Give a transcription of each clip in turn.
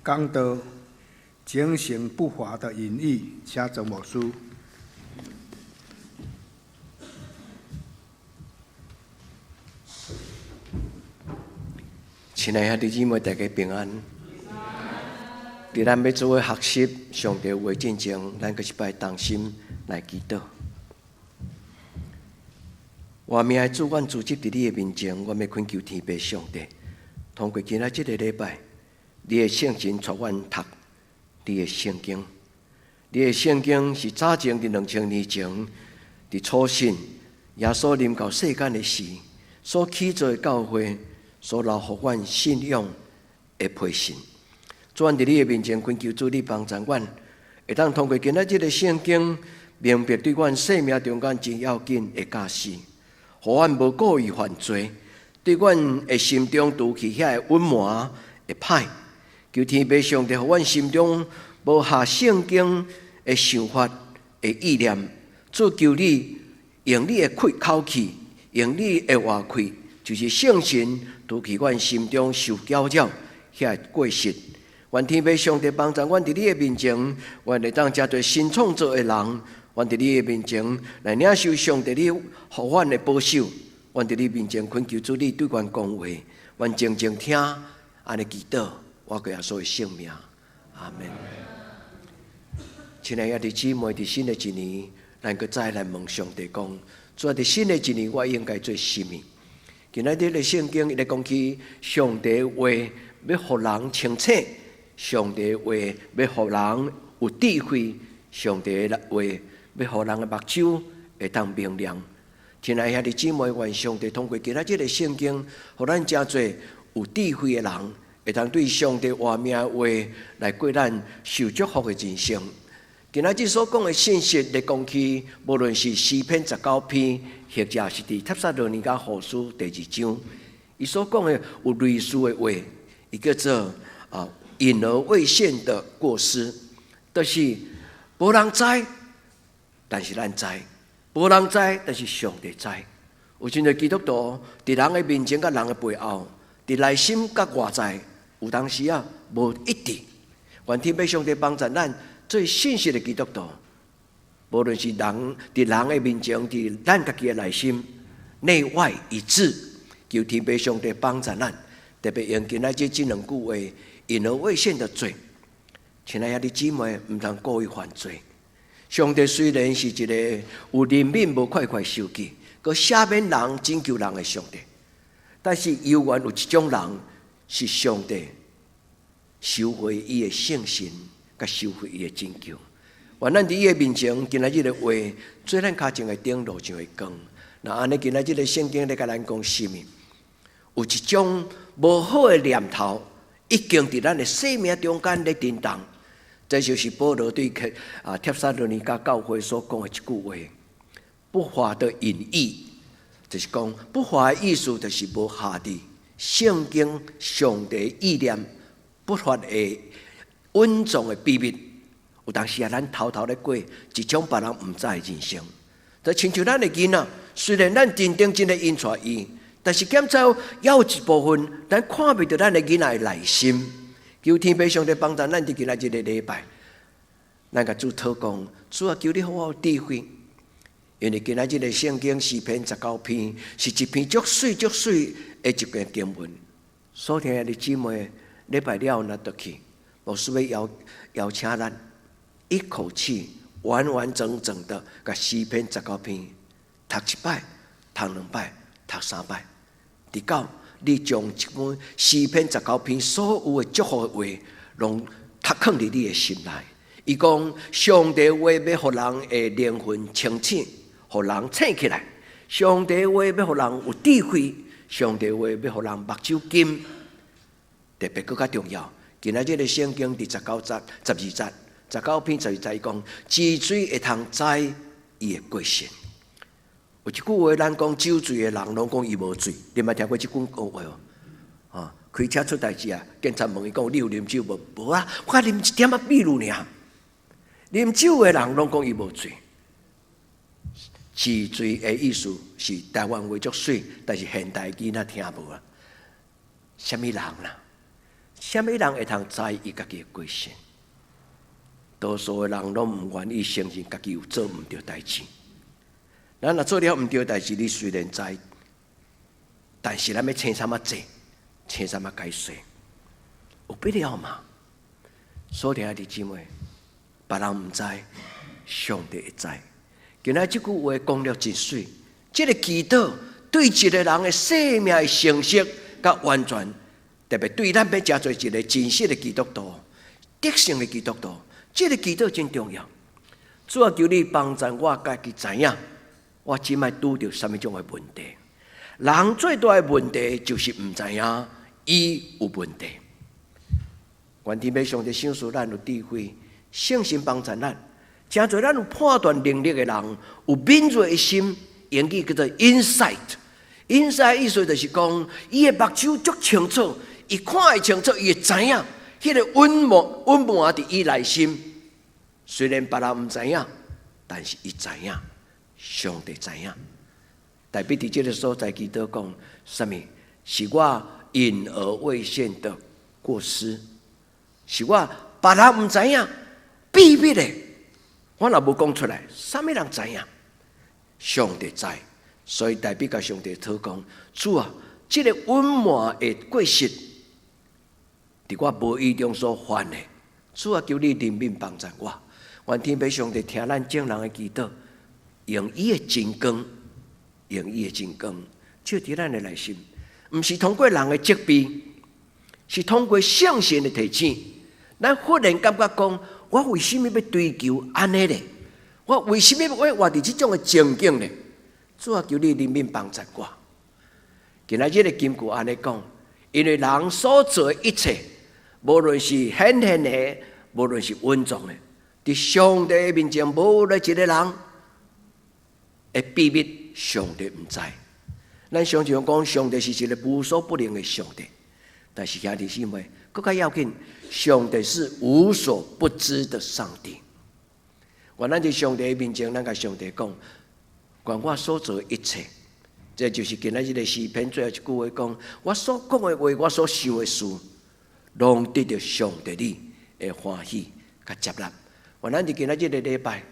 講道警醒不法的隱喻，請曾牧師。親愛兄弟姊妹，大家平安。佇咱欲做伙學習上帝話進前，咱閣一擺同心來祈禱。活命的主，阮聚集佇你的面前，阮欲懇求天父上帝，通過今仔這個禮拜，你的聖神帶阮讀你的聖經。你的聖經是早前佇2000年前，佇初信耶穌臨到世間的時，所起做的教會，所留予阮信仰的批信。主，阮佇你的面前懇求主，你幫助阮，會當通過今仔這个聖經，明白對阮生命中間真要緊的教示，予阮無故意犯罪，對阮的心中除去遐个隱瞞的歹，求天父上帝，予阮心中無合聖經的想法的意念。主，求你用你的氣口氣，用你的話氣，就是聖神除去阮心中受攪擾遐個過失。願天父上帝幫助阮佇你的面前，阮會當成做新創造的人。阮佇你的面前來領受上帝你予阮的保守。阮佇你面前懇求主你對阮講話，阮靜靜聽，按呢祈禱，我過耶穌的聖名，阿門。親愛的兄弟姊妹，佇新的一年，咱閣再來問上帝講：主啊，佇新的一年，我應該做啥物？今仔日的聖經伊咧講起上帝話，欲予人清醒；上帝話，欲予人有智慧；上帝話，欲予人的目睭會當明亮。親愛兄弟姊妹，願上帝通過今仔這个聖經，予咱成做有智慧的人，會當對上帝活命的話來過咱受祝福的人生。今仔日所講的信息，咧講起，無論是詩篇十九篇，或者是佇帖撒羅尼迦後書第二章，伊所講的有類似的話，伊叫做啊隱而未現的過失，就是無人知，但是咱知；無人知，但是上帝知。有真濟基督徒佇人的面前佮人的背後，佇內心佮外在，有當時啊無一致。願天父上帝幫助咱做信實的基督徒，無論是人佇人的面前，佇咱家己的內心內外一致，求天父上帝幫助咱，特別用今仔日這兩句話，隱而未現的罪，親愛兄弟姊妹，毋通故意犯罪。上帝雖然是一個有憐憫、無快快受氣，閣赦免人、拯救人的上帝，但是猶原有一種人是上帝收回伊的聖神，佮收回伊的拯救。願咱佇伊的面前，今仔日的話，做咱跤前的燈，路上的光。若按呢，今仔日的聖經咧共咱講啥物？有一種無好的念頭，已經佇咱的生命中間咧震動。這就是保羅對帖撒羅尼迦教會所講的一句話：不法的隱意，就是講不法的意思，就是無合佇聖經上帝意念，不法的隱藏的秘密。有當時啊，咱偷偷咧過一種別人毋知的人生。就親像咱的囡仔，雖然咱認定真的𪜶帶伊，但是檢查猶有一部分，咱看袂著咱的囡仔的內心。求天父上帝幫助咱佇今仔這个禮拜，咱共主禱告，主啊，求你予我有智慧，因為今仔這个聖經詩篇十九篇是一篇足媠足媠的一段經文。所聽的姊妹，禮拜了後若轉去，牧師欲邀邀請咱一口氣完完整整的共詩篇十九篇讀一擺、讀兩擺、讀三擺，直到你將這本詩篇十九篇所有的祝福的話，攏讀囥佇你的心內。伊講上帝話欲予人的靈魂清醒，予人醒起來；上帝話欲予人有智慧；上帝話欲予人目睭金。特別閣較重要，今仔這个聖經佇十九節、十二節、十九篇十二節，伊講知罪會通知伊的過失。有一句話，咱講酒醉的人攏講伊無醉，你捌聽過這句話無？啊，開車出代誌啊，警察問伊講：你有啉酒無？無啊，我啉一點仔秘魯爾。啉酒的人攏講伊無醉。知罪的意思是台灣話足媠，但是現代囡仔聽無啊。啥物人啦？啥啥物人會通知伊家己的過失？多數的人攏毋願意承認家己有做毋對代誌。咱若做了毋對代誌，你雖然知，但是咱欲請啥物坐，請啥物解釋，有必要嗎？所以兄弟姊妹，別人毋知，上帝會知。今仔這句話講了真媠，這个祈禱對一個人的生命的成熟佮完全，特別對咱欲成做一个真實的基督徒、得勝的基督徒，這个祈禱真重要。主啊，求你幫助我家己知影，我這擺拄著啥物種的問題。人最大的問題就是毋知影伊有問題。願天父上帝賞賜咱有智慧，聖神幫助咱，成做咱有判斷能力的人，有敏銳的心，英語叫做 insight。insight 意思就是講，伊的目睭足清楚，伊看會清楚，伊會知影，彼个隱瞞隱瞞佇伊內心。雖然別人毋知影，但是伊知影，上帝知影。大衛佇這个所在祈禱講，啥物？是我隱而未現的過失，是我別人毋知影，秘密的，我若無講出來，啥物人知影？上帝知，所以大衛共上帝禱講：主啊，這个隱瞞的過失，佇我無意中所犯的，主啊，求你憐憫幫助我。願天父上帝聽咱眾人的祈禱，用伊的真光，用伊的真光，照佇咱的內心，毋是通過人的責備，是通過聖神的提醒。咱忽然感覺講，我為啥物欲追求按呢咧？我為啥物欲活佇這種的情景咧？主啊，求你憐憫幫助我。今仔日的金句按呢講，因為人所做的一切，無論是顯現的，無論是隱藏的，佇上帝面前，無一个人會秘密，上帝毋知。咱常常講，上帝是一个無所不能的上帝，但是兄弟姊妹，閣較要緊，上帝是無所不知的上帝。願咱佇上帝面前，咱共上帝講，願我所做的一切，這就是今仔日的詩篇最後一句話講：我所講的話，我所想的事，攏得著上帝你的歡喜佮接納。願咱佇今仔日的禮拜，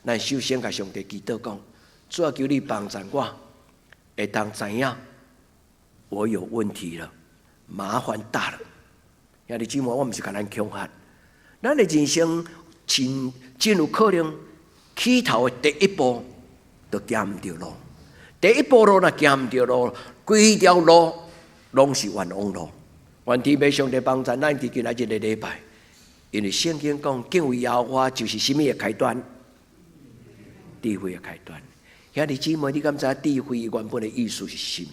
咱首先共上帝祈禱講：主啊，求你幫助我，會當知影我有問題了，麻煩大了。兄弟姊妹，我毋是共咱恐嚇，咱的人生真真有可能起頭的第一步就行毋對路，第一步路若行毋對路，規條路攏是冤枉路。願天父上帝幫助咱佇今仔日的禮拜，因為聖經講敬畏耶和華就是啥物的開端？智慧的開端。兄弟姊妹，你敢知智慧原本的意思是啥物？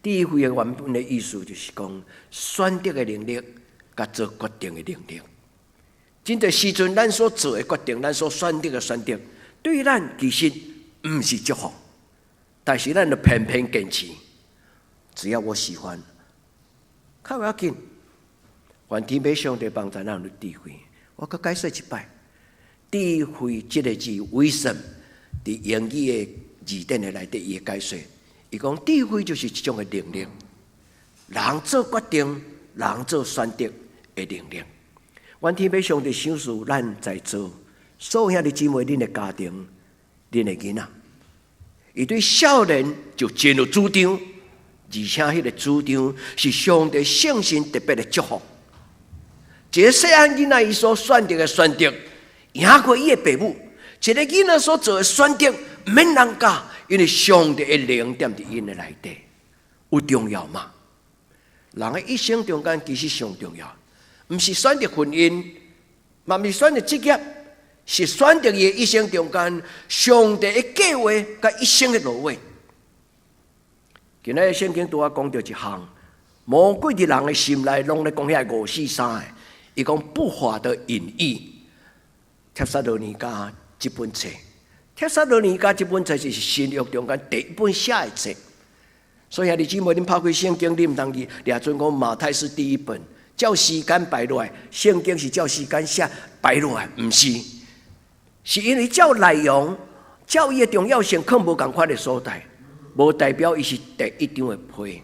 智慧的原本的意思就是講選擇的能力，佮做決定的能力。真濟時陣，咱所做的決定，咱所選擇的選擇，對咱其實毋是祝福，但是咱就偏偏堅持，只要我喜歡，較無要緊。願天父上帝幫助咱有智慧。我閣解釋一擺，智慧這个字，wisdom，佇英語的字典的內底，伊會解釋，伊講智慧就是一種的能力，人做決定，人做選擇的能力。願天父上帝賞賜咱在座所有兄弟姊妹，恁的家庭，恁的囡仔，伊對少年就真有主張，而且彼个主張是上帝聖神特別的祝福。一个細漢囡仔，伊所選擇的選擇，贏過伊的爸母；一个囡仔所做的選擇，毋免人教，因為上帝的靈踮佇𪜶的內底，有重要嗎？人的一生中間其實上重要，毋是選擇婚姻，嘛毋是選擇職業，是選擇伊的一生中間上帝的計劃佮一生的路途。今仔日聖經拄仔講著一項，魔鬼佇人的心內攏咧講遐五四三的，伊講不法的隱意。帖撒羅尼迦這本冊，帖撒羅尼迦這本冊是新約中間第一本寫的冊，所以兄弟姊妹，恁拍開聖經，你毋通去掠準講馬太是第一本，照時間排落來，聖經是照時間寫排落來，毋是，是因為照內容、照伊的重要性，囥無仝款的所在，無代表伊是第一張的批。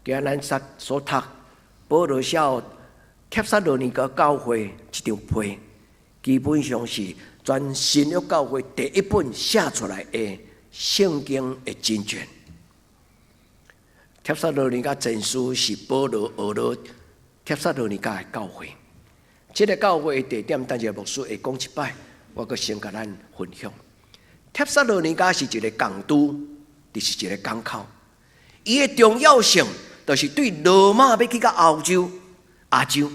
今仔咱所讀保羅寫予帖撒羅尼迦教會這張批，基本上是全新約教會第一本寫出來的聖經的真卷。帖撒羅尼迦前書是保羅學了帖撒羅尼迦的教會。這个教會的地點，等下牧師會講一擺，我閣先共咱分享。帖撒羅尼迦是一个港都，就是一个港口。伊的重要性，就是對羅馬欲去到歐洲、亞洲。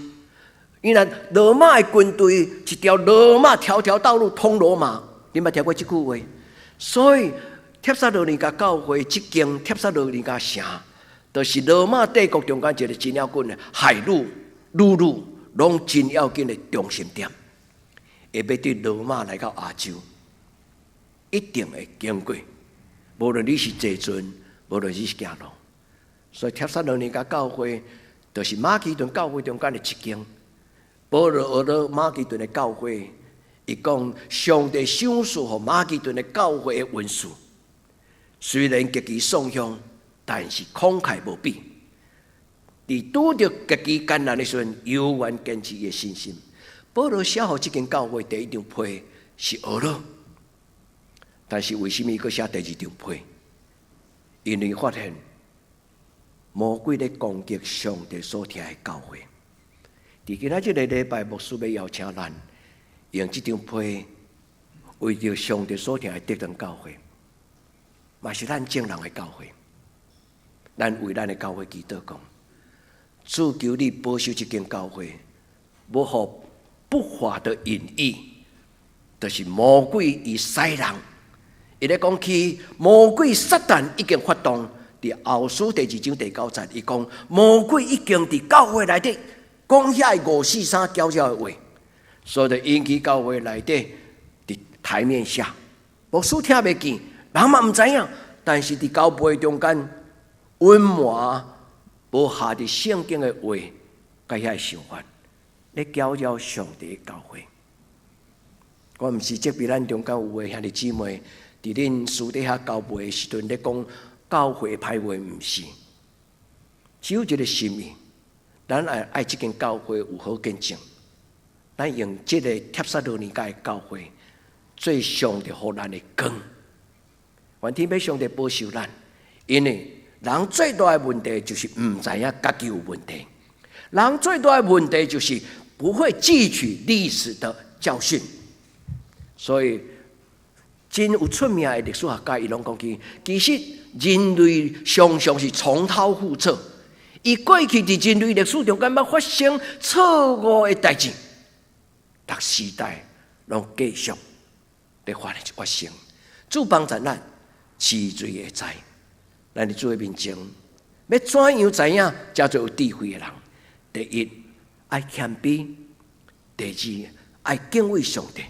因為羅馬的軍隊一條羅馬條條道路通羅馬，你捌聽過這句話？所以帖撒羅尼迦教會這間帖撒羅尼迦城，就是羅馬帝國中間一个真要緊的海路、陸路攏真要緊的中心點。會欲對羅馬來到亞洲，一定會經過。無論你是坐船，無論你是行路，所以帖撒羅尼迦教會就是馬其頓教會中間的一間。保羅學了馬其頓的教會，伊講上帝賞賜予馬其頓的教會的恩賜，雖然極其喪向，但是慷慨無比。佇拄著極其艱難的時陣，猶原堅持伊的信心。保羅寫予這間教會第一張批是呵咾，但是為啥物閣寫第二張批？因為發現魔鬼咧攻擊上帝所疼的教會。佇今仔這个禮拜，牧師欲邀請咱用這張批，為著上帝所疼的得堂教會，嘛是咱眾人的教會。咱為咱的教會祈禱講：主求你保守這間教會，無予不法的引誘，就是魔鬼伊使人。伊咧講起魔鬼撒旦已經發動，佇後書第二章第九節，伊講魔鬼已經佇教會內底講遐五四三攪擾的話，所以就引起教會內底佇台面下，牧師聽袂見，人嘛毋知影，但是佇教會中間隱瞞無下佇聖經的話，佮遐想法，咧攪擾上帝的教會。我毋是責備咱中間有的兄弟姊妹，佇恁私底下交會的時陣咧講教會歹話，毋是。只有一个心意，咱愛愛這間教會有好見證，咱用這个帖撒羅尼迦的教會做上帝予咱的光。願天父上帝保守咱，因為人最大的問題就是毋知影家己有問題。人最大的問題就是不會汲取歷史的教訓。所以，真有出名的歷史學家，伊攏講起，其實人類常常是重蹈覆轍。伊過去佇人類歷史中間捌發生錯誤的代誌，逐時代攏繼續咧發生。主幫助咱，知罪會知，咱佇主的面前，欲怎樣知影才做有智慧的人？第一，愛謙卑；第二，愛敬畏上帝；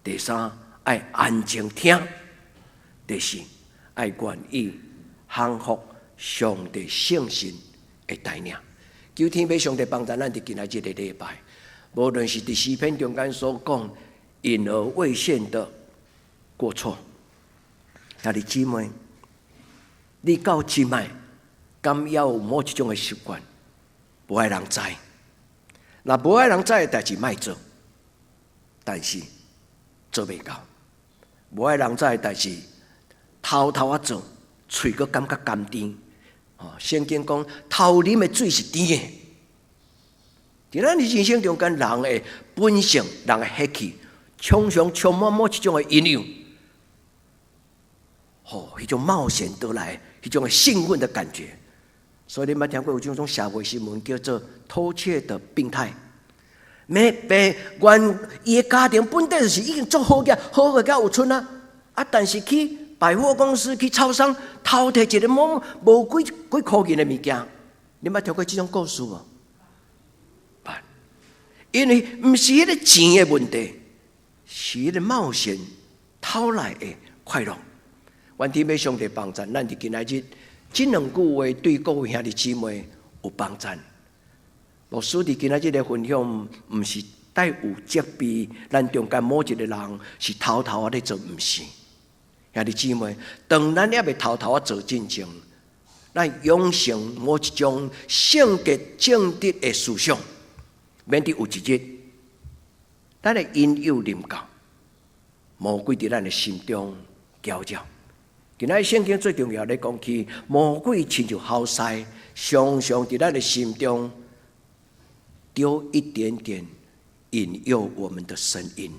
第三，愛安靜聽；第四，愛願意降服上帝聖神的帶領。求天父上帝幫助咱佇今仔這个禮拜，無論是佇詩篇中間所講隱而未現的過錯，兄弟姊妹，你到這擺，敢猶有某一種的習慣，無愛人知？若無愛人知的代誌，莫做，但是做袂到。無愛人知的代誌，偷偷仔做，喙閣感覺甘甜。哦，聖經講偷啉的水是甜的。佇咱的人生中間，人的本性、人的血氣，常常充滿某一種的引誘，吼，彼種冒險得來，彼種的興奮的感覺。所以你捌聽過有這種社會新聞叫做偷竊的病態。沒病，原伊的家庭本底就是已經足好額，好額甲有賰啊！啊，但是去百貨公司、去超商偷提一个無無幾幾箍銀的物件，你捌聽過這種故事無？捌，因為毋是彼个錢的問題，是彼个冒險偷來的快樂。願天父上帝幫助咱佇今仔日，這兩句話對各位兄弟姊妹有幫助。牧師佇今仔日的分享，毋是帶有責備咱中間某一个人是偷偷仔咧做，毋是。兄弟姊妹，當咱猶未偷偷仔做進前，咱養成某一種性格正直的思想，免得有一日，咱的引誘臨到，魔鬼佇咱的心中攪擾。今仔聖經最重要咧講起，魔鬼親像猴獅，常常佇咱的心中丟一點點引誘我們的聲音。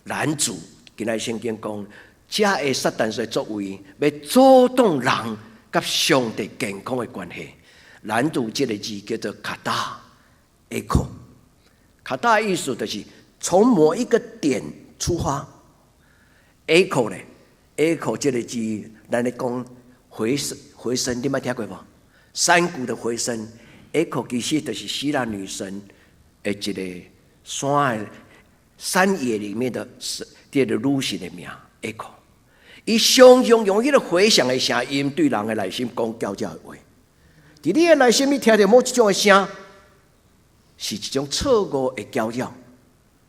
攔阻，今仔聖經講，這个撒旦所作為，欲阻擋人佮上帝健康的關係。攔阻這个字叫做 kata echo。kata 意思就是從某一個點出發。echo 咧，echo 這个字，咱咧講回聲，回聲，你捌聽過無？山谷的回聲，echo 其實就是希臘女神的一個山的山野裡面的這个女神的名，echo。伊常常用彼个回響的聲音對人的內心講攪擾的話。佇你的內心，你聽著某一種的聲，是一種錯誤的攪擾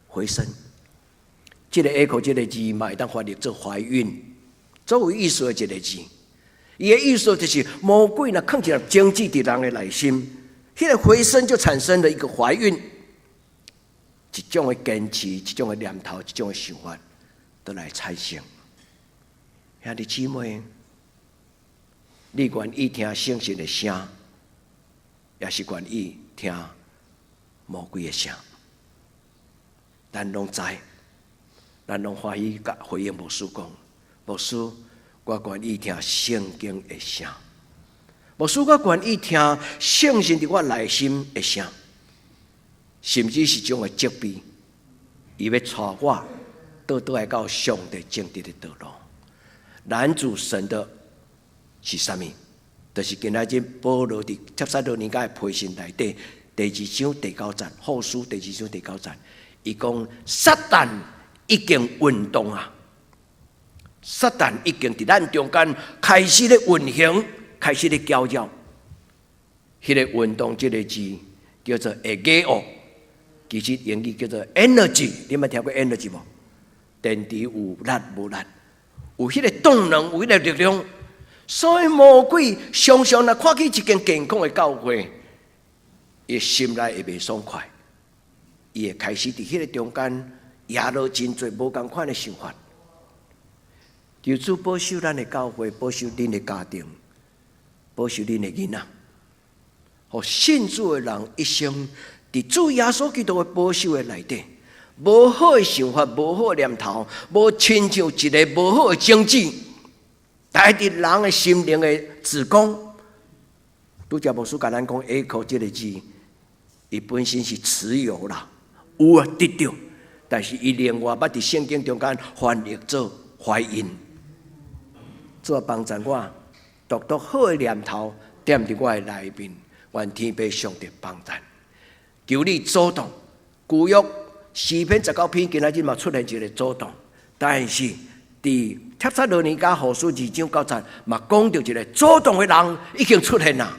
回聲。這个 echo 這个字嘛會當翻譯做懷孕，足有意思的一个字。伊的意思就是魔鬼若囥一粒種子佇人的內心，彼个回聲就產生了一個懷孕，一種的堅持，一種的念頭，一種的想法，都來產生。兄弟姊妹，你願意聽聖神的聲，抑是願意聽魔鬼的聲？咱攏知，咱攏歡喜共回應牧師講，牧師，我願意聽聖經的聲。牧師，我願意聽聖神佇我內心的聲，甚至是種的責備，伊欲帶我倒轉來到上帝正直的道路。攔阻神的是啥物？就是今仔日保羅佇帖撒羅尼迦的批信內底第二章第九節，後書第二章第九節，伊講撒旦已經運動啊！撒旦已經佇咱中間開始咧運行，開始咧攪擾。彼个運動這个字叫做 ἐγείω，其實英語叫做 energy。你捌聽過 energy 無？電池有力無力？有彼个動能，有彼个力量。所以魔鬼常常若看見一間健康的教會，伊心內會袂爽快，伊會開始佇彼个中間惹落真濟無仝款的想法。求主保守咱的教會，保守恁的家庭，保守恁的囡仔，予信主的人一生佇主耶穌基督的保守的內底，無好的想法，無好的念頭，無親像一个無好的種子，來佇人的心靈的子宮。拄才牧師共咱講 “echo” 這个字，伊本身是持有啦，有啊得著，但是伊另外捌佇聖經中間翻譯做懷孕。主啊，幫助我，獨獨好的念頭踮佇我的內面，願天父上帝幫助。求你阻擋舊約詩篇19篇，今仔日嘛出現一个阻擋，但是佇帖撒羅尼迦後書二章九節嘛講著一个阻擋的人已經出現啦。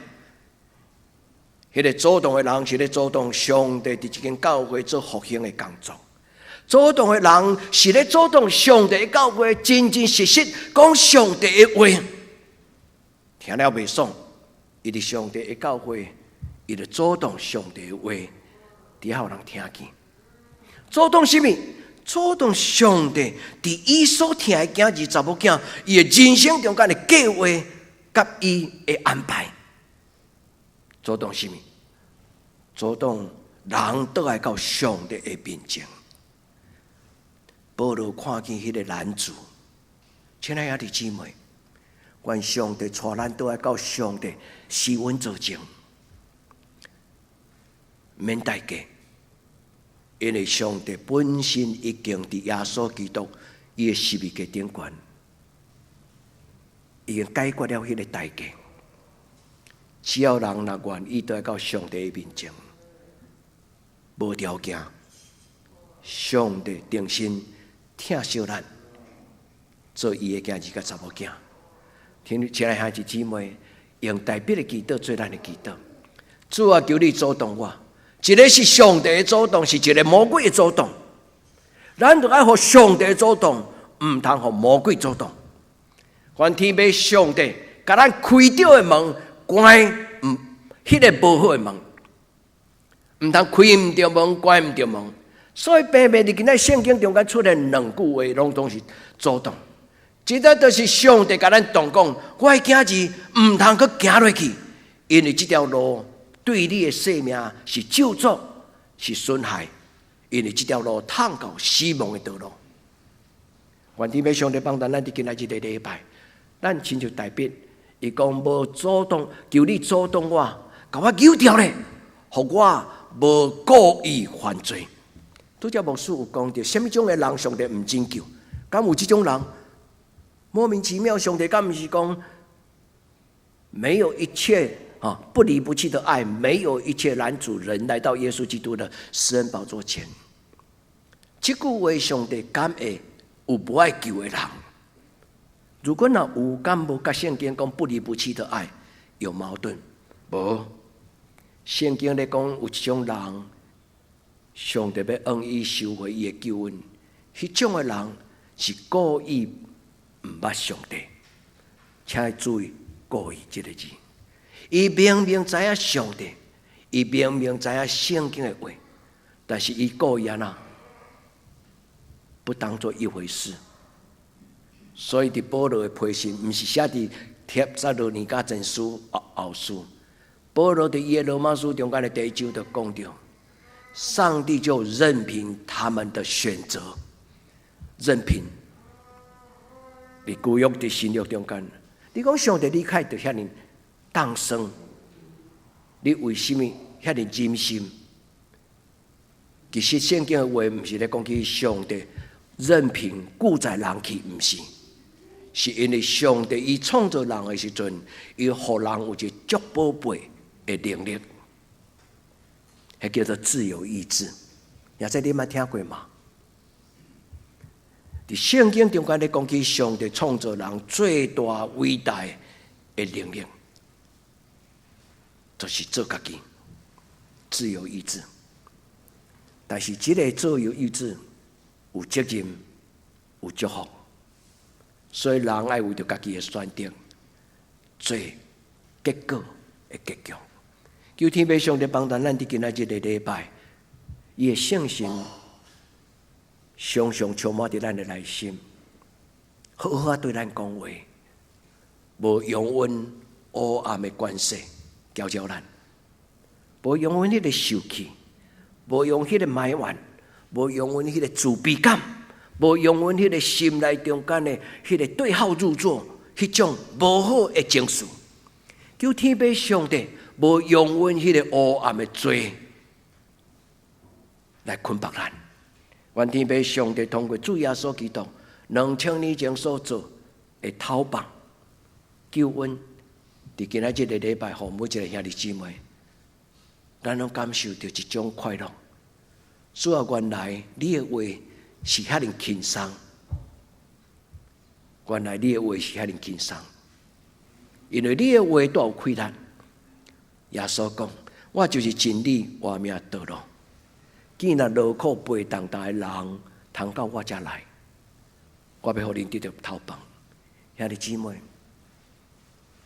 彼个阻擋的人是咧阻擋上帝佇這間教會做復興的工作。阻擋的人是咧阻擋上帝的教會真真實實講上帝的話，聽了袂爽，伊佇上帝的教會，伊就阻擋上帝的話，佇遐予人聽見。阻擋啥物？阻擋上帝佇伊所疼的囝兒查某囝，伊的人生中間的計劃佮伊的安排。阻擋啥物？阻擋人倒來到上帝的面前。保羅看見彼个攔阻，親愛的兄弟姊妹，願上帝帶咱倒來到上帝施恩座前，免代價，因為上帝本身已經佇耶穌基督伊的十字架頂懸，已經解決了彼个代價。只要人若願意倒來到上帝的面前，無條件，上帝定心疼惜咱，做伊的囝兒佮查某囝。親愛兄弟姊妹，用代筆的祈禱做咱的祈禱。主啊，求你阻擋我。一个是上帝的阻擋，是一个魔鬼的阻擋。咱著愛予上帝阻擋，毋通予魔鬼阻擋。願天父上帝共咱開對的門，關毋彼个無好的門，毋通開毋著門，關毋著門。所以平平佇今仔聖經中間出現兩句話，攏總是阻擋。一個就是上帝共咱講講，我的囝兒毋通閣行落去，因為這條路對你的生命是咒詛，是損害，因為這條路通到死亡的道路。願天父上帝幫助咱佇今仔這個禮拜，咱親像大衛，伊講無阻擋，求你阻擋我，共我揪牢咧，予我無故意犯罪。拄才牧師有講著，啥物種的人上帝毋拯救？敢有這種人？莫名其妙，上帝敢毋是講沒有一切啊不離不棄的愛，沒有一切攔阻人來到耶穌基督的施恩寶座前。這句話上帝敢會有無愛救的人？如果若有，敢無佮聖經講不離不棄的愛有矛盾？無，聖經咧講有一種人，上帝欲讓伊收回伊的救恩，彼種的人是故意毋捌上帝，請注意“故意”這个字。伊明明知影上帝，伊明明知影聖經的話，但是伊故意按怎不當做一回事。所以佇保羅的批信，毋是寫佇帖撒羅尼迦前書後書。保羅佇伊的羅馬書中間的第一章就講著，上帝就任憑他們的選擇，任憑。佇舊約佇新約中間，你講上帝你開著遐爾當生，你為啥物遐爾忍心？其實聖經的話毋是咧講起上帝任憑顧在人去，毋是，是因為上帝伊創造人的時陣，伊予人有一個足寶貝的能力，彼叫做自由意志。也這你捌聽過嗎？佇聖經中間咧講起上帝創造人最大偉大的能力，就是做家己，自由意志。但是這个自由意志有責任，有祝福，所以人愛為著家己的選擇做結果的結局。求天父上帝幫助咱佇今仔這個禮拜，伊的聖神常常充滿佇咱的內心，好好仔對咱講話，無用阮黑暗的關係攪擾咱，無用阮彼个受氣，無用彼个埋怨，無用阮彼个自卑感，無用阮彼个心內中間的彼个對號入座，彼種無好的情緒。求天父上帝無用阮彼個黑暗的罪來捆綁咱。願天父上帝通過主耶穌基督2000年前所做的頭放救恩，佇今仔這個禮拜，予每一個兄弟姊妹，咱攏感受著一種快樂。主啊，原來你的話是遐爾輕鬆，原來你的話是遐爾輕鬆，因為你的話帶有氣力。耶穌講：我就是真理、活命道路。見若勞苦背重擔的人，通到我遮來，我欲予恁得著頭放。兄弟姊妹，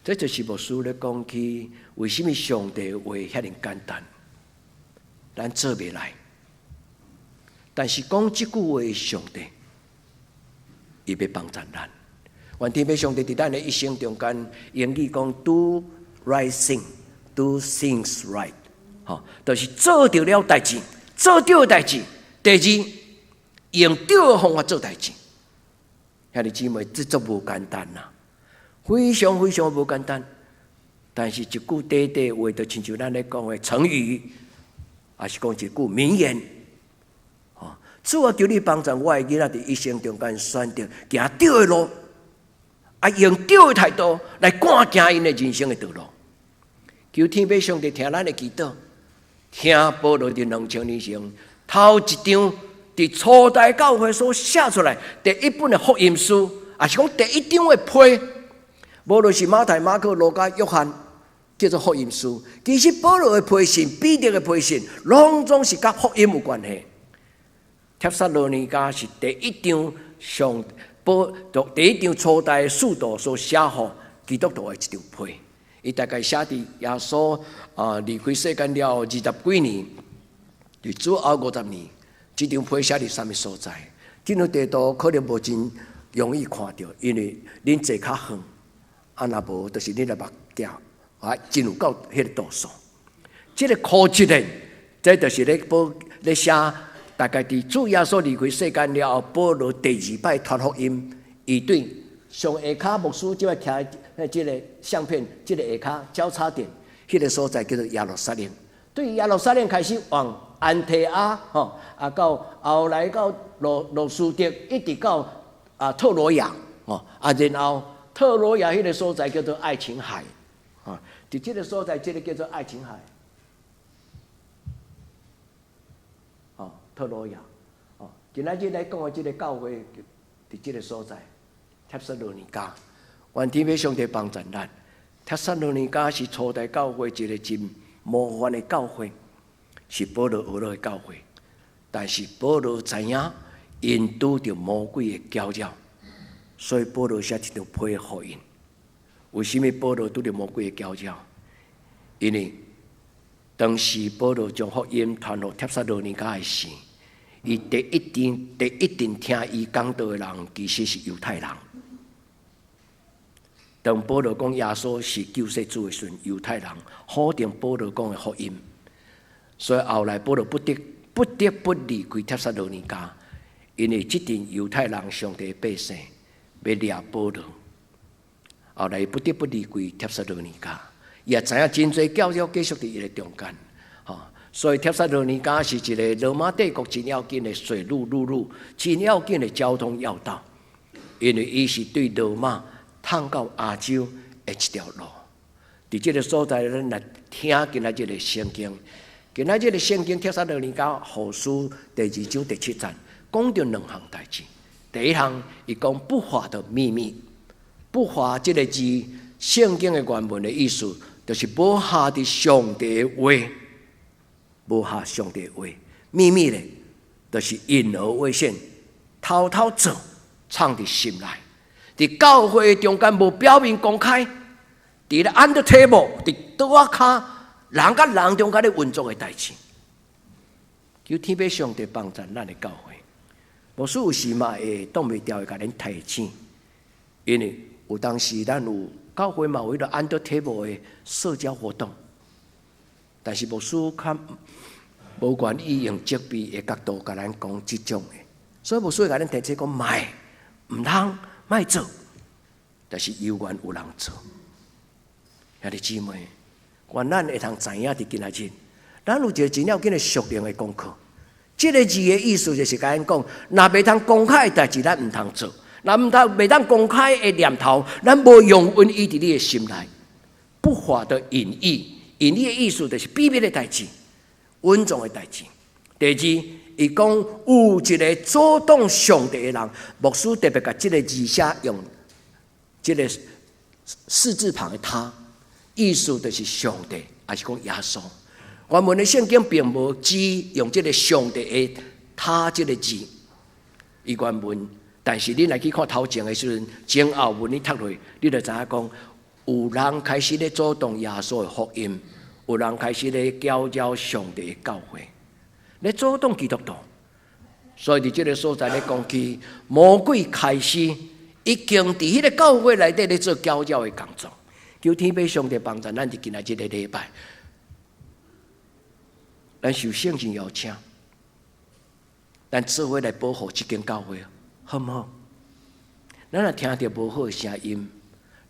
這就是牧師咧講起，為啥物上帝話遐爾簡單，咱做袂來。但是講這句話，上帝伊欲幫助咱。願天父上帝佇咱的一生中間，英語講 do right thing，do things right，吼，就是做對了代誌，做對的代誌。第二，用對的方法做代誌。兄弟姊妹，這足無簡單呐，非常非常無簡單。但是一句短短話，就親像咱咧講的成語，抑是講一句名言。吼，主啊，求你幫助我的囡仔佇一生中間選擇行對的路，啊，用對的態度來趕行𪜶的人生的道路。求天父上帝聽咱的祈禱，聽保羅佇2000年前頭一張佇初代教會所寫出來第一本的福音書，抑是講第一張的批，無論是馬太、馬可、路加、約翰，叫做福音書。其實保羅的批信、彼得的批信，攏總是佮福音有關係。帖撒羅尼迦是第一張上保第一張初代使徒所寫予基督徒的一張批。伊大概寫佇耶穌啊離開世間了後二十幾年，佇主後50年，這張批寫佇啥物所在？這張地圖可能無真容易看著，因為恁坐較遠，啊若無，就是恁的目鏡啊，真有夠彼個度數。這個可惜的，這就是咧報咧寫，大概佇主耶穌離開世間了後，保羅第二擺傳福音，伊對上下跤牧師這擺徛這個相片，這個下跤交叉點，彼個所在叫做耶路撒冷。對耶路撒冷開始往安提阿，吼，啊到後來到路司得，一直到啊特羅亞，吼，啊然後特羅亞彼個所在叫做愛琴海，啊，佇這個所在，這個叫做愛琴海，哦，特羅亞，哦，今仔日來講的這個教會，佇這個所在，帖撒羅尼迦，願天父上帝幫助咱。帖撒羅尼迦是初代教會一個真模範的教會，是保羅學落的教會，但是保羅知影𪜶拄著魔鬼的攪擾，所以保羅寫一張批予𪜶。為啥物保羅拄著魔鬼的攪擾？因為當時保羅將福音傳予帖撒羅尼迦的時，伊第一陣聽伊講道的人，其實是猶太人。當保羅講耶穌是救世主的時陣，猶太人否定保羅講的福音，所以後來保羅不得不離開帖撒羅尼迦，因為這陣猶太人上帝的百姓欲掠保羅，後來不得不離開帖撒羅尼迦，伊也知影真濟攪擾繼續佇伊的中間，吼，所以帖撒羅尼迦是一個羅馬帝國真要緊的水陸陸路，真要緊的交通要道，因為伊是對羅馬通到亞洲的一條路。佇這個所在，咱來聽今仔日的聖經。今仔日的聖經帖撒羅尼迦後書第二章第七節，講著兩項代誌。第一項，伊講不法的秘密。不法這個字，聖經的原文的意思，就是無合佇上帝的話，無合上帝的話。秘密咧，就是隱而未顯，偷偷做，藏佇心內。佇教會中間無表面公開，佇咧 under table，佇桌仔跤，人佮人中間咧運作的代誌。求天父上帝幫助咱的教會。牧師有時嘛會擋袂牢會共恁提醒，因為有當時咱有教會嘛有彼個 under table 的社交活動，但是牧師較無願意用責備的角度共咱講這種的，所以牧師會共恁提醒講，莫，毋通。莫做，但是猶原有人做。兄弟姊妹，願咱會通知影佇今仔日，咱有一個真要緊的屬靈的功課。這個字的意思就是共咱講，若袂通公開的代誌，咱毋通做；若毋通袂當公開的念頭，咱無容允伊佇你的心內。不法的隱意，隱意的意思就是秘密的代誌、隱藏的代誌。第二，伊講有一個阻擋上帝的人，牧師特別共這個字寫用這個示字旁的他，意思就是上帝，抑是講耶穌。原文的聖經並無只用這個上帝的他這個字，伊原文，但是你來去看頭前的時陣，前後文你讀落，你就知影講，有人開始咧阻擋耶穌的福音，有人開始咧攪擾上帝的教會。咧阻擋基督徒，所以佇這個所在咧講起，魔鬼開始已經佇彼個教會內底咧做攪擾的工作。求天父上帝幫助咱佇今仔這個禮拜，咱受聖神邀請，咱做伙來保護這間教會，好毋好？咱若聽著無好的聲音，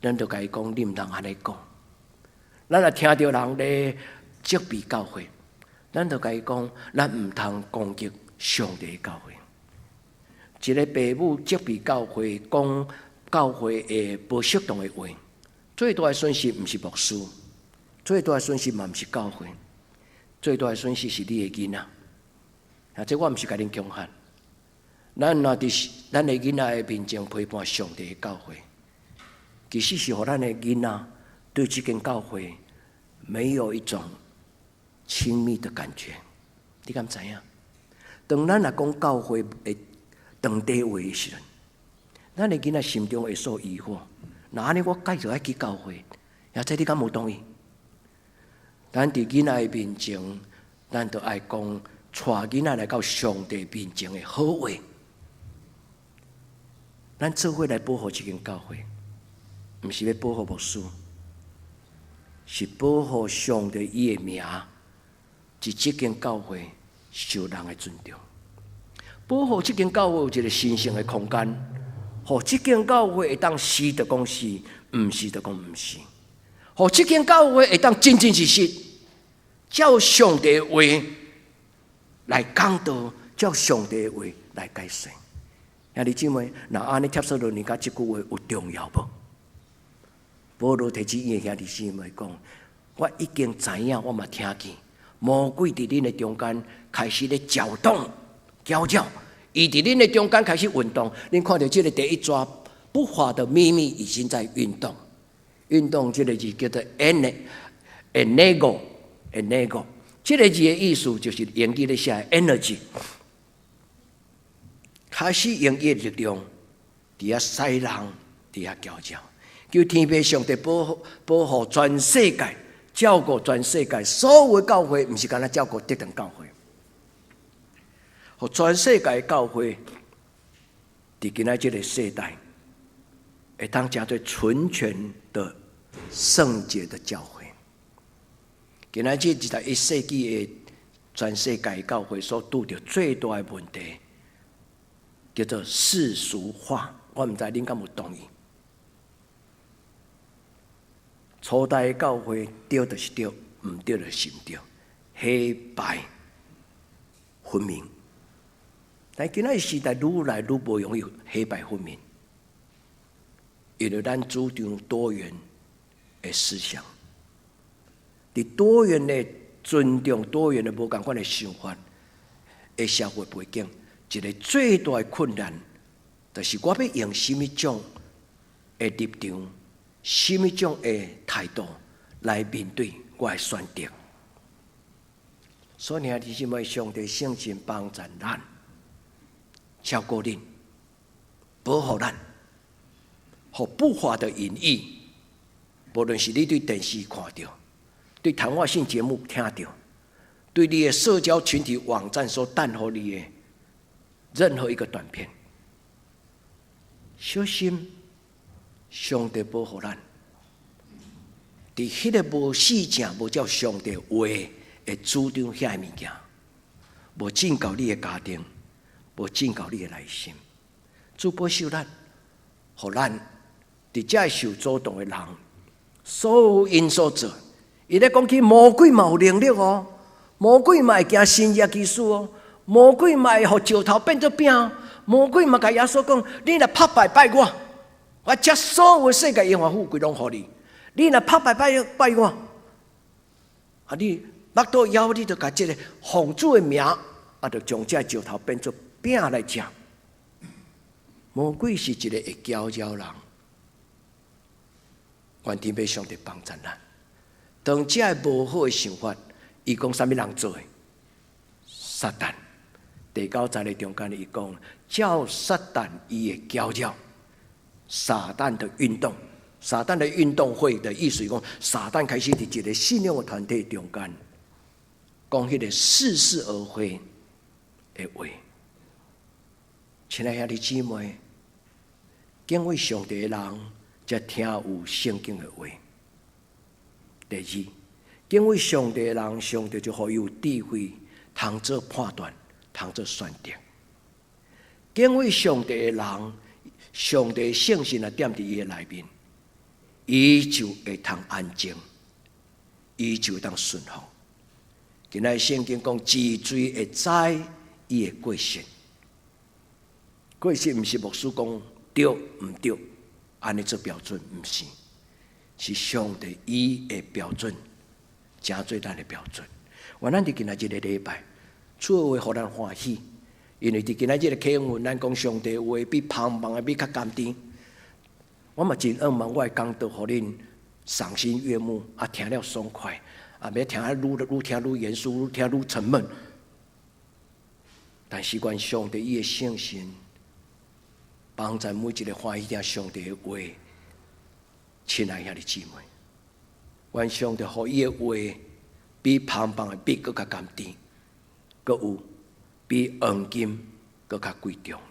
咱就共伊講，你毋通按呢講。咱若聽著人咧責備教會，咱就共伊講，咱毋通攻擊上帝的教會。一個爸母責備教會，講教會的無適當的話，最大的損失毋是牧師，最大的損失嘛毋是教會，最大的損失是你的囡仔。啊，這我毋是共恁恐嚇。咱若佇咱的囡仔的面前批判上帝的教會，其實是予咱的囡仔對這間教會沒有一種親密的感覺。你敢知影？當咱若講教會的當地話的時陣，咱的囡仔心中會受疑惑。若按呢我繼續愛去教會，也這你敢無同意？咱佇囡仔的面前，咱就愛講，帶囡仔來到上帝面前的好話。咱做伙來保護這間教會，毋是欲保護牧師，是保護上帝伊的名，佇這間教會受人的尊重。保護這間教會有一個神聖的空間，予這間教會會當是就講是，毋是就講毋是。予這間教會會當真真實實照上帝的話來講道，照上帝的話來解釋。兄弟姊妹，若按呢帖撒羅尼迦這句話有重要無？保羅提醒伊的兄弟姊妹講：我已經知影，我嘛聽見魔鬼佇恁的中間開始咧攪動、攪攪，伊佇恁的中間開始運動。恁看著這个第一逝不法的秘密已經在運動。運動這个字叫做 “enego”，“enego”，這个字的意思就是英語咧寫 energy，開始用伊的力量佇遐使人，佇遐攪攪，求天父上帝保護保護全世界，照顧全世界所有的教會，毋是干焦照顧特定教會，予全世界的教會佇今仔這个世代，會當成做純全的聖潔的教會。今仔這21世紀的全世界教會所拄著最大的問題，叫做世俗化。我毋知恁敢有同意？初代教會對就是對，毋對就是毋對，黑白分明。但今仔時代愈來愈無容易黑白分明，因為咱主張多元的思想，佇多元的尊重多元的無仝款的想法的社會背景，一个最大的困難，就是我欲用啥物種的立場、啥物種的態度來面對我的選擇。所以，兄弟姊妹，上帝聖神幫助咱，照顧恁，保護咱，予不法的隱意，無論是你對電視看著，對談話性節目聽著，對你的社交群體網站所彈予你的任何一個短片，小心上帝保護咱，佇彼个無死正、無照上帝話的主張遐个物件，無進到你的家庭，無進到你的內心。主保守咱，予咱佇遮受阻擋的人，所有𪜶所做，伊咧講起魔鬼嘛有能力哦，魔鬼嘛會行神蹟奇事哦，魔鬼嘛會予石頭變做餅，魔鬼嘛共耶穌講：你若拍敗拜我，我這所有世界榮華富貴攏予你。你若拍敗拜拜我，啊你腹肚枵，你就共這个奉主的名，啊，就將這石頭變做餅來食。魔鬼是一个會攪擾人，願天父上帝幫助咱。當這个無好的想法，伊講啥物人做的？撒旦。第九節的中間，伊講照撒旦伊的攪擾，撒旦的運動，撒旦的運動會的意思講，撒旦開始佇一个信仰的團體中間，講彼个似是而非的話。親愛兄弟姊妹，敬畏上帝的人，才聽有聖經的話。第二，敬畏上帝的人，上帝就予伊有智慧，通做判斷，通做選擇。敬畏上帝的人，上帝聖神若踮佇伊的內面，伊就會通安靜，伊就會當順服。今仔聖經講，治罪會知伊的過失。過失毋是牧師講對毋對，按呢做標準，毋是，是上帝伊的標準，成做咱的標準。願咱佇今仔這个禮拜，主的話予咱歡喜，因為佇今仔這个啟文，咱講上帝話比芳芳的蜜較甘甜。我嘛真向望我的講道，予恁賞心悅目，啊，聽了爽快，啊，袂聽啊愈愈聽愈嚴肅，愈聽愈沉悶。但是願上帝伊的聖神幫助每一个歡喜聽上帝的話。親愛兄弟姊妹，願上帝予伊的話比芳芳的蜜閣較甘甜，閣有比黃金閣較貴重。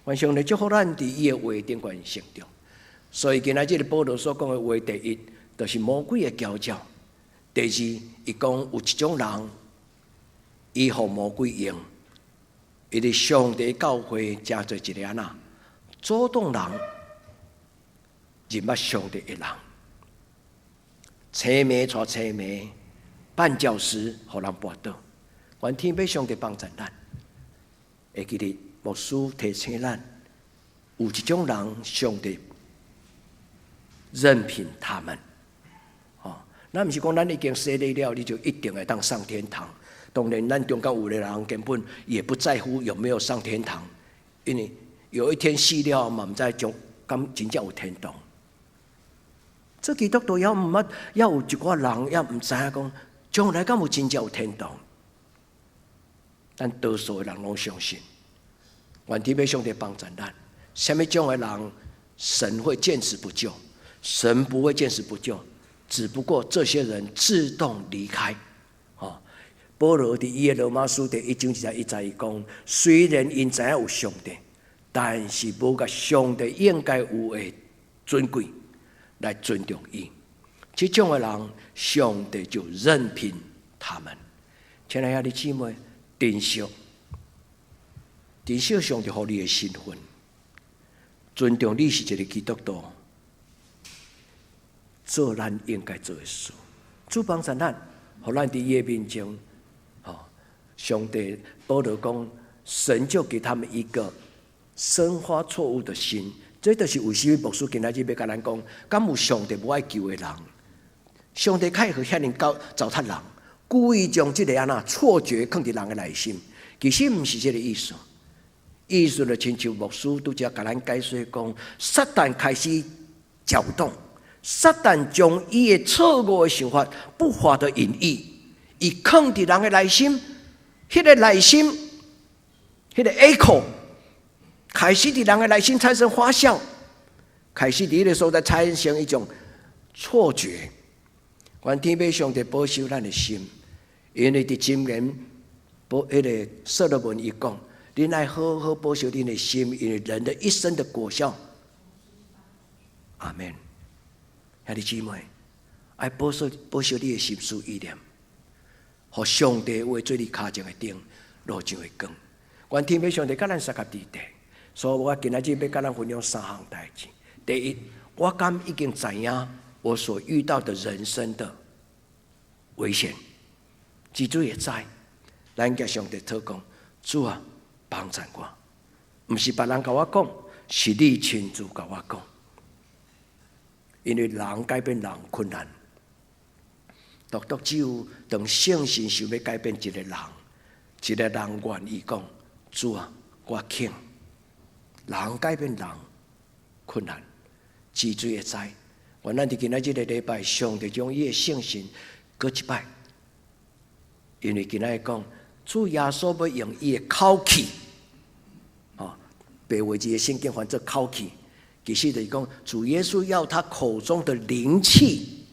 願上帝祝福咱佇伊的話頂懸成長。所以今仔這个保羅所講的話，第一，就是魔鬼的攪擾；第二，伊講有一種人，伊予魔鬼用，伊佇上帝教會成做一个按怎阻擋人認捌上帝的人，青盲帶青盲，絆腳石，予人跋倒。願天父上帝幫助咱，會記得牧師提醒咱，有一種人，上帝任憑他們。哦，咱毋是講咱已經洗禮了，你就一定會當上天堂。當然，咱中間有的人根本也不在乎有沒有上天堂，因為有一天死了嘛，毋知將敢真正有天堂。做基督徒猶毋捌，猶有一寡人猶毋知影講，將來敢有真正有天堂？咱多數的人攏相信，願天父上帝幫助咱。啥物種的人，神會見死不救？神不會見死不救，只不過這些人自動離開。哦，保羅佇伊的羅馬書第一章一節一節伊講，雖然𪜶知影有上帝，但是無共上帝應該有的尊貴來尊重伊。這種的人，上帝就任憑他們。親愛的姊妹，珍惜，珍惜上帝予你的身份，尊重你是一個基督徒，做咱應該做的事。主幫助咱，予咱佇伊的面前，吼，上帝保羅講，神就給他們一個生發錯誤的心。這就是為啥物牧師今仔日欲共咱講，敢有上帝無愛救的人？上帝會予遐爾搞糟蹋人，故意將這个按怎錯覺囥佇人的內心，其實毋是這个意思。意思就親像牧師拄才共咱解說講，撒旦開始攪動，撒旦將伊的錯誤的想法、不法的隱意，伊囥佇人的內心，彼个內心，彼个 echo 開始佇人的內心產生發酵，開始佇彼个所在產生一種錯覺。願天父上帝保守咱的心，因為佇箴言，保彼个所羅門伊講，恁愛好好保守恁的心，因為人的一生的果效。阿門。兄弟姊妹，愛保守保守你的心思意念，予上帝話做你跤前的燈，路上的光。願天父上帝佮咱相佮佇底，所以我今仔日欲佮咱分享三項代誌。第一，我敢已經知影我所遇到的人生的危險，主主會知，咱共上帝禱告，主啊，幫助我，毋是別人共我講，是你親自共我講。因為人改變人困難，獨獨只有當聖神想欲改變一個人，一個人願意講，主啊，我肯。人改變人困難，主主會知。願咱佇今仔這個禮拜，上帝將伊的聖神閣一擺，因為今仔日講，主耶穌欲用伊的口氣，哦，白話字的聖經翻做口氣，其實就是講主耶穌要他口中的靈氣，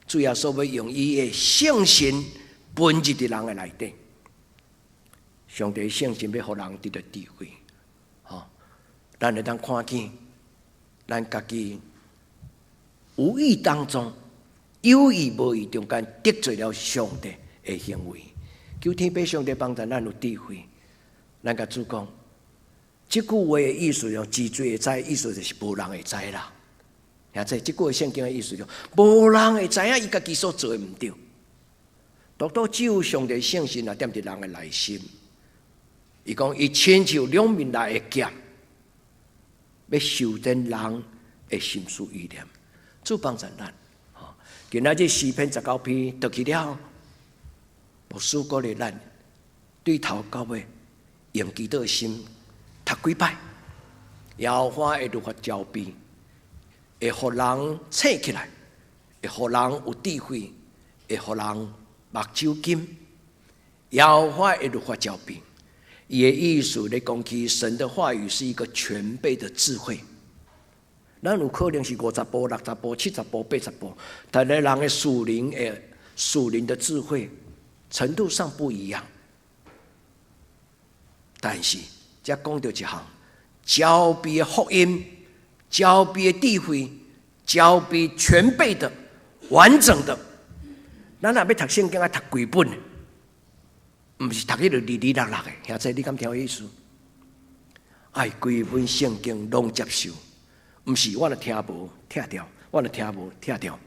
主耶穌欲用伊的聖神噴入佇人的內底。上帝聖神欲予人得著智慧，吼，咱會當看見，咱家己無意當中，有意無意中間得罪了上帝的行為。求天父上帝幫助咱有智慧，咱共主講，這句話的意思就主主會知，意思就是無人會知啦。兄弟，這句話聖經的意思就無人會知影伊家己所做的毋對。獨獨只有上帝聖神啊，踮佇人的內心，伊講伊親像兩面來的劍，欲修正人的心思意念，主幫助咱。吼，今仔日詩篇19篇讀去了，牧師鼓勵咱對頭到尾用祈禱的心讀幾擺，耶和華的律法焦備，會予人醒起來，會予人有智慧，會予人目睭金。耶和華的律法焦備，伊的意思咧講起神的話語是一個全備的智慧。咱有可能是50步、60步、70步、80步，但係人的屬靈的智慧程度上不一樣。但是，這講著一項，交備的福音，交備的智慧，交備全備的、完整的。咱若欲讀聖經，愛讀規本，毋是讀彼个二二六六的。兄弟，你敢聽有意思？愛規本聖經攏接受。毋是我若聽無拆掉，我若聽無拆掉，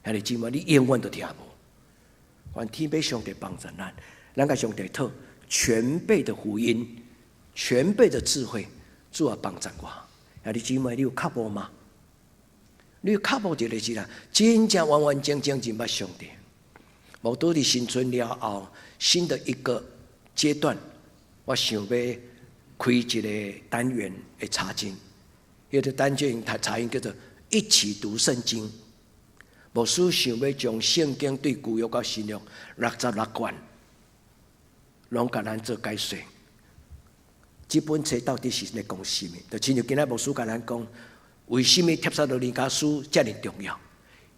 兄弟姊妹，你永遠都聽無。願天父上帝幫助咱，咱共上帝討全備的福音，全備的智慧，主啊幫助我。兄弟姊妹，你有渴慕嗎？你有渴慕一个是啦，真正完完整整認捌上帝。無拄佇新春了後，新的一個階段，我想欲開一個單元的查經。彼個單元查經叫做一起讀聖經。牧師想欲將聖經對舊約到新約66卷，攏共咱做解說。這本冊到底是咧講啥物？就親像今仔牧師共咱講，為啥物帖撒羅尼迦書遮爾重要？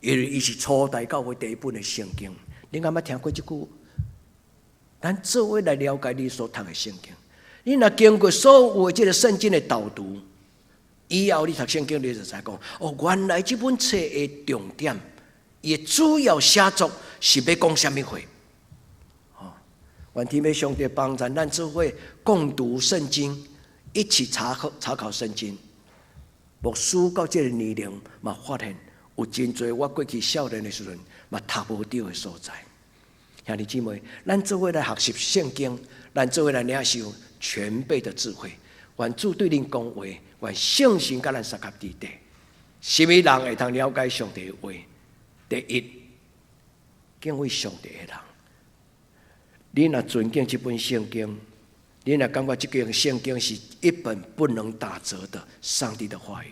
因為伊是初代教會第一本的聖經。你敢捌聽過這句？咱做伙來了解你所讀的聖經。你若經過所有的這個聖經的導讀，以後你讀聖經，你就知講哦，原來這本冊的重點，伊的主要寫作是欲講啥物話？哦，願天父上帝幫助咱做伙共讀聖經，一起查考聖經。牧師到這個年齡嘛，發現有真濟我過去少年的時陣嘛讀無著的所在。兄弟姊妹，咱做伙來學習聖經，咱做伙來領受全備的智慧。願主對恁講話，願聖神佮咱相佮佇底。啥物人會當了解上帝的話？第一，敬畏上帝的人。你若尊敬這本聖經，你若感覺這本聖經是一本不能打折的上帝的話語，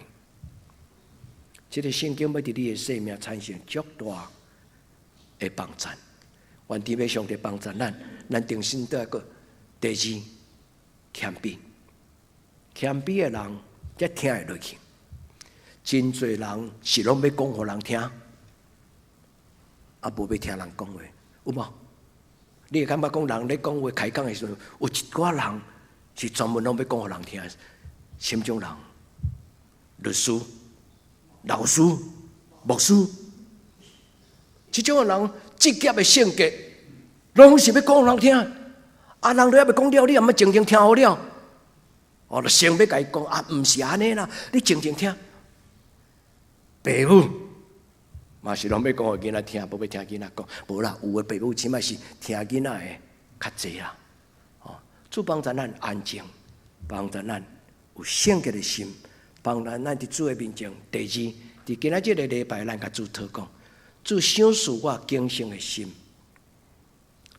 這個聖經欲佇你的生命產生足大的幫助。願天父上帝幫助咱，咱定心倒來閣第二謙卑，謙卑的人才聽會落去。真濟人是攏欲講予人聽，啊，無欲聽人講話，有無？你會感覺講人咧講話開講的時陣，有一寡人是專門攏欲講予人聽，啥物種人？律師、老師、牧師，這種的人職業的性格，攏是欲講予人聽。啊，人都猶未講了，你猶欲靜靜聽好了。哦，就先欲共伊講啊，毋是按呢啦，你靜靜聽。爸母嘛是攏欲講予囡仔聽，無欲聽囡仔講。無啦，有的爸母起碼是聽囡仔的較濟啦。哦，主幫助咱安靜，幫助咱有聖潔的心，幫助咱佇主的面前。第二，佇今仔這个禮拜，咱共主禱告，主賞賜我警醒的心，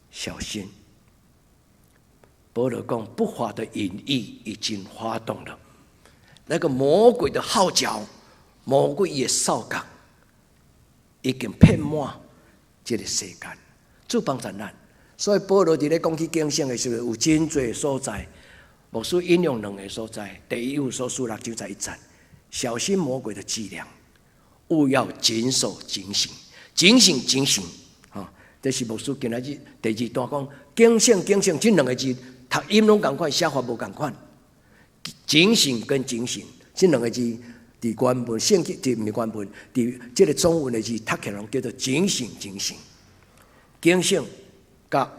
小心。保羅講，不法的引誘已經發動了，那個魔鬼的號角，魔鬼的哨角，已經遍滿這個世間。主幫助咱，所以保羅佇咧講起警醒的時陣，有真濟所在。牧師引用兩個所在，第一以弗所書6章11節，小心魔鬼的伎倆，務要謹守警醒，警醒警醒。哈，這是牧師今仔日第二段講警醒警醒這兩個字，讀音攏仝款，寫法無仝款。警醒跟警醒這兩個字，佇原文聖經，佇毋是原文，佇這個中文的字讀起來攏叫做警醒警醒。警醒佮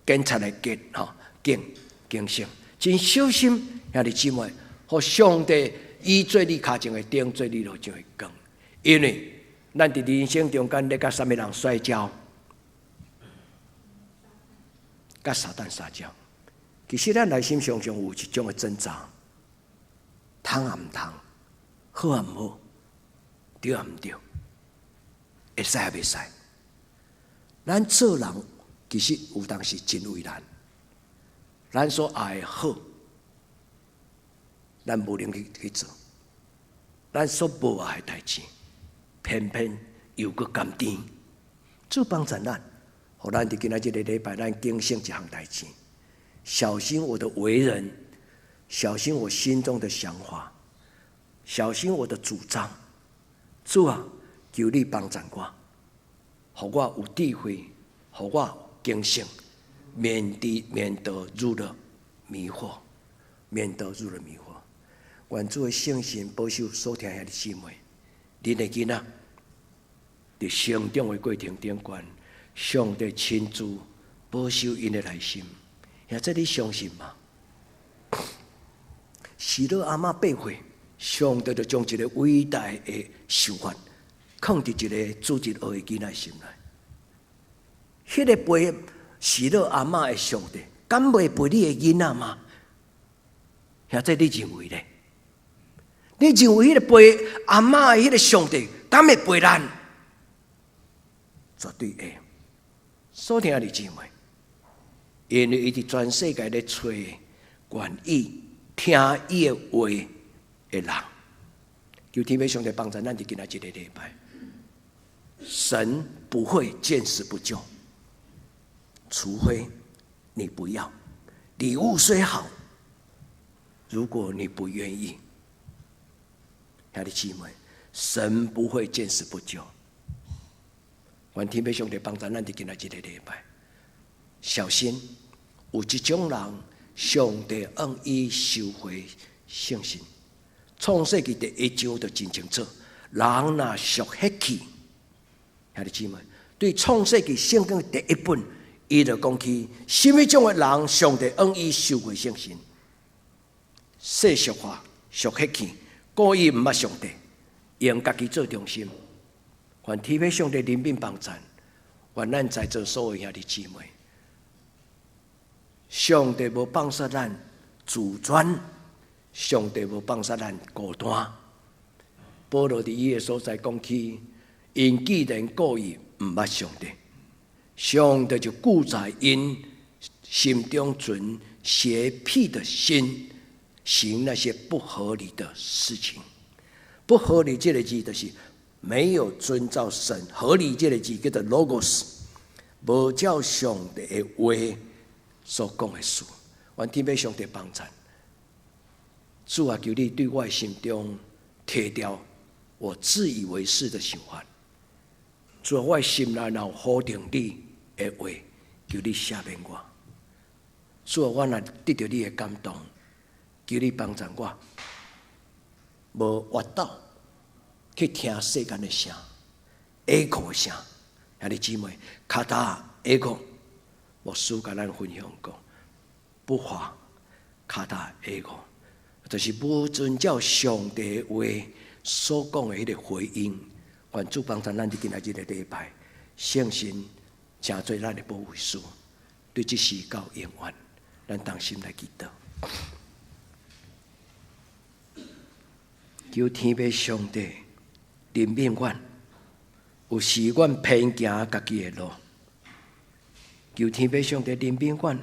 警察的警吼，警警醒，真小心兄弟姊妹，予上帝伊做你跤前的燈，做你路上的光。因為咱佇人生中間咧佮啥物人摔跤，佮撒旦摔跤。其實咱內心常常有一種的掙扎，通抑毋通，好抑毋好，對抑毋對，會使抑袂使。咱做人其實有當時真為難，咱所愛的好，咱無能去做；咱所無愛的代誌，偏偏又閣甘甜。主幫助咱，予咱佇今仔這个禮拜，咱警醒一項代誌，小心我的為人，小心我心中的想法，小心我的主張。主啊，求你幫贊我，予我有智慧，予我警醒，免得入了迷惑，免得入了迷惑。願主的聖神保守所聽兄弟姊妹，恁的囡仔佇成長的過程頂懸，上帝親自保守𪜶的內心。兄弟你相信嗎？示羅阿媽8歲，上帝就將一个偉大的想法，囥佇一个主日學的囡仔心內。彼个陪示羅阿媽的上帝，敢袂陪你的囡仔嗎？兄弟你認為咧？你認為彼个陪阿媽的彼个上帝，敢會陪咱？絕對會。所聽的姊妹，因為伊佇全世界咧揣願意聽伊的話的人，求天父上帝幫助咱佇今仔這個禮拜。神不會見死不救，除非你不要。禮物雖好，如果你不願意，兄弟姊妹，神不會見死不救。願天父上帝幫助咱佇今仔這個禮拜，小心有一種人，上帝願意收回聖心。創世記第一章就真清楚，人若屬血氣，兄弟姊妹，對創世記聖經第一本，伊就講起，啥物種的人，上帝願意收回聖心。世俗化、屬血氣，故意毋捌上帝，用家己做中心。願天父上帝憐憫幫贊，願咱在座所有兄弟姊妹，上帝無放殺咱自尊，上帝無放殺咱孤單。保羅佇伊的所在講起，𪜶既然故意毋捌上帝，上帝就顧在𪜶心中存邪僻的心，行那些不合理的事情。不合理這个字就是沒有遵照神合理這个字叫做 logos，無照上帝的話所講的事。願天父上帝幫贊，主啊，求你對我的心中提掉我自以為是的想法。主啊，我的心內若有否定你的話，求你赦免我。主啊，我若得著你的感動，求你幫助我，無越倒去聽世間的聲，echo 的聲。兄弟姊妹，跤踏 echo，牧師共咱分享講，不華跤踏 echo，就是無遵照上帝話所講的彼个回應。願主幫助咱佇今仔日個禮拜，聖神成做咱的保惠師，對這時到永遠，咱同心來祈禱。求天父上帝憐憫阮，有時阮偏行家己的路。求天父上帝憐憫阮，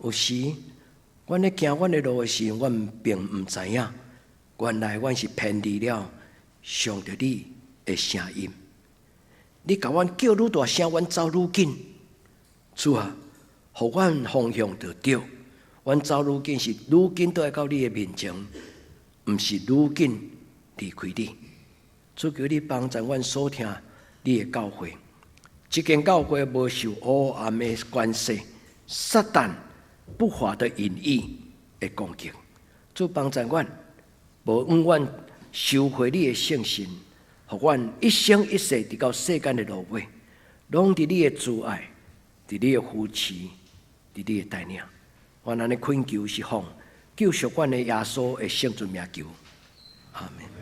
有時阮咧行阮的路的時，阮並毋知影，原來阮是偏離了上帝你的聲音。你共阮叫愈大聲，阮走愈緊。主啊，予阮方向著對，阮走愈緊是愈緊倒來到你的面前，毋是愈緊離開你。主求你幫助阮所聽你的教誨，這間教會無受黑暗的權勢、撒旦不法的隱意的攻擊。主幫助阮，無永遠收回你的聖心，予阮一生一世直到世間的落尾，攏佇你的慈愛、佇你的扶持、佇你的帶領。阮按呢懇求是奉救贖阮的耶穌的聖尊名求，阿門。